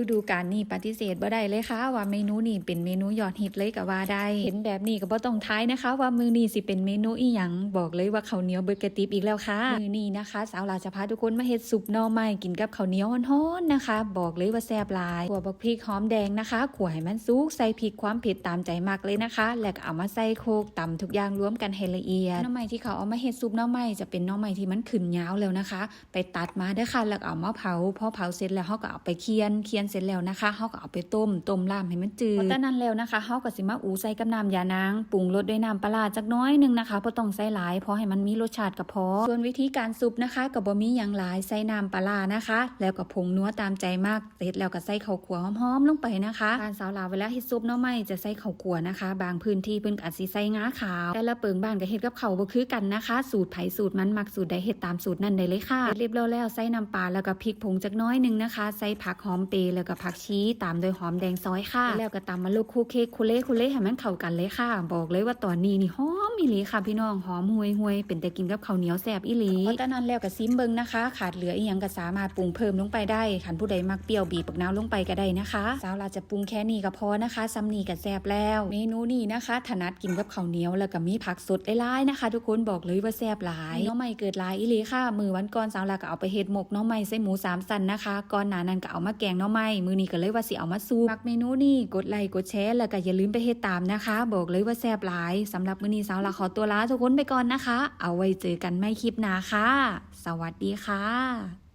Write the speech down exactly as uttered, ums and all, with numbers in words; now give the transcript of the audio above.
ฤดูกาลนี้ปฏิเสธบ่ได้เลยค่ะ ว่าเมนูนี้เป็นเมนูยอดฮิตเลยก็ว่าได้ เห็นแบบนี้ก็บ่ต้องทายนะคะ ว่ามื้อนี้สิเป็นเมนูอีหยัง บอกเลยว่าข้าวเหนียวเบิดกระติบอีกแล้วค่ะ มื้อนี้นะคะ สาวหลาจะพาทุกคนมาเฮ็ดซุปหน่อไม้กินกับข้าวเหนียวฮ้อนๆนะคะ บอกเลยว่าแซ่บหลาย ขั่วบักพริกหอมแดงนะคะ ขั่วให้มันสุก ใส่พริกความเผ็ดตามใจมักเลยนะคะ แล้วก็เอามาใส่โคกตำทุกอย่างรวมกันให้ละเอียด หน่อไม้ที่เขาเอามาเฮ็ดซุปหน่อไม้จะเป็นหน่อไม้ที่มันขึ้นยาวแล้วนะคะ ไปตัดมาเด้อค่ะ แล้วก็เอามาเผา พอเผาเสร็จแล้วเฮาก็เอาไปเคี่ยน เคี่ยนเสร็จแล้วนะคะ เฮาก็เอาไปต้ม ต้มน้ำให้มันจืด พอจากนั้นแล้วนะคะ เฮาก็สิมาอู้ใส่กับน้ำยานาง ปรุงรสด้วยน้ำปลาร้าจักหน่อยหนึ่งนะคะ บ่ต้องใส่หลาย พอให้มันมีรสชาติก็พอ ส่วนวิธีการซุปนะคะ ก็บ่มีหยังหลาย ใส่น้ำปลาร้านะคะ แล้วก็ผงนัวตามใจมัก เสร็จแล้วก็ใส่ข้าวคั่วหอมๆลงไปนะคะ บ้านสาวลาวเวลาเฮ็ดซุปหน่อไม้จะใส่ข้าวคั่วนะคะ บางพื้นที่เพิ่นก็อาจสิใส่งาขาว แต่ละเปิงบ้านก็เฮ็ดกับข้าวบ่คือกันนะคะ สูตรไผสูตรมัน มักสูตรใดเฮ็ดตามสูตรนั้นได้เลยค่ะ เฮ็ดเรียบร้อยแล้วใส่น้ำปลาแล้วก็พริกผงจักหน่อยหนึ่งนะคะ ใส่ผักหอมเปรย์แล้วก็ผักชี ตามด้วยหอมแดงซอยค่ะ แล้วก็ตำมาลุกคลุกเคล้าคลุกเคล้าคลุกเคล้าให้มันเข้ากันเลยค่ะ บอกเลยว่าตอนนี้นี่หอมอีหลีค่ะพี่น้อง หอมห่วยๆ เป็นตากินกับข้าวเหนียวแซ่บอีหลี พอจากนั้นแล้วก็ซิมเบิ่งนะคะ ขาดเหลืออีหยังก็สามารถปรุงเพิ่มลงไปได้ คันผู้ใดมักเปรี้ยวบีบบักนาวลงไปก็ได้นะคะ สาวลาวจะปรุงแค่นี้ก็พอนะคะ ส่ำนี้ก็แซ่บแล้ว เมนูนี้นะคะ ถนัดกินกับข้าวเหนียว แล้วก็มีผักสดหลายๆนะคะ ทุกคน บอกเลยว่าแซ่บหลาย หน่อไม้เกิดหลายอีหลีค่ะ มื้อวันก่อนสาวลาวก็เอาไปเฮ็ดหมกหน่อไม้ใส่หมูสามชั้นนะคะ ก่อนหน้านั้นก็เอามาแกงหน่อไม้ มื้อนี้ก็เลยว่าสิเอามาซุป มักเมนูนี้กดไลค์กดแชร์ แล้วก็อย่าลืมไปเฮ็ดตามนะคะ บอกเลยว่าแซ่บหลาย สำหรับมื้อนี้สาวลาวขอตัวลาทุกคนไปก่อนนะคะ เอาไว้เจอกันใหม่คลิปหน้าค่ะ สวัสดีค่ะ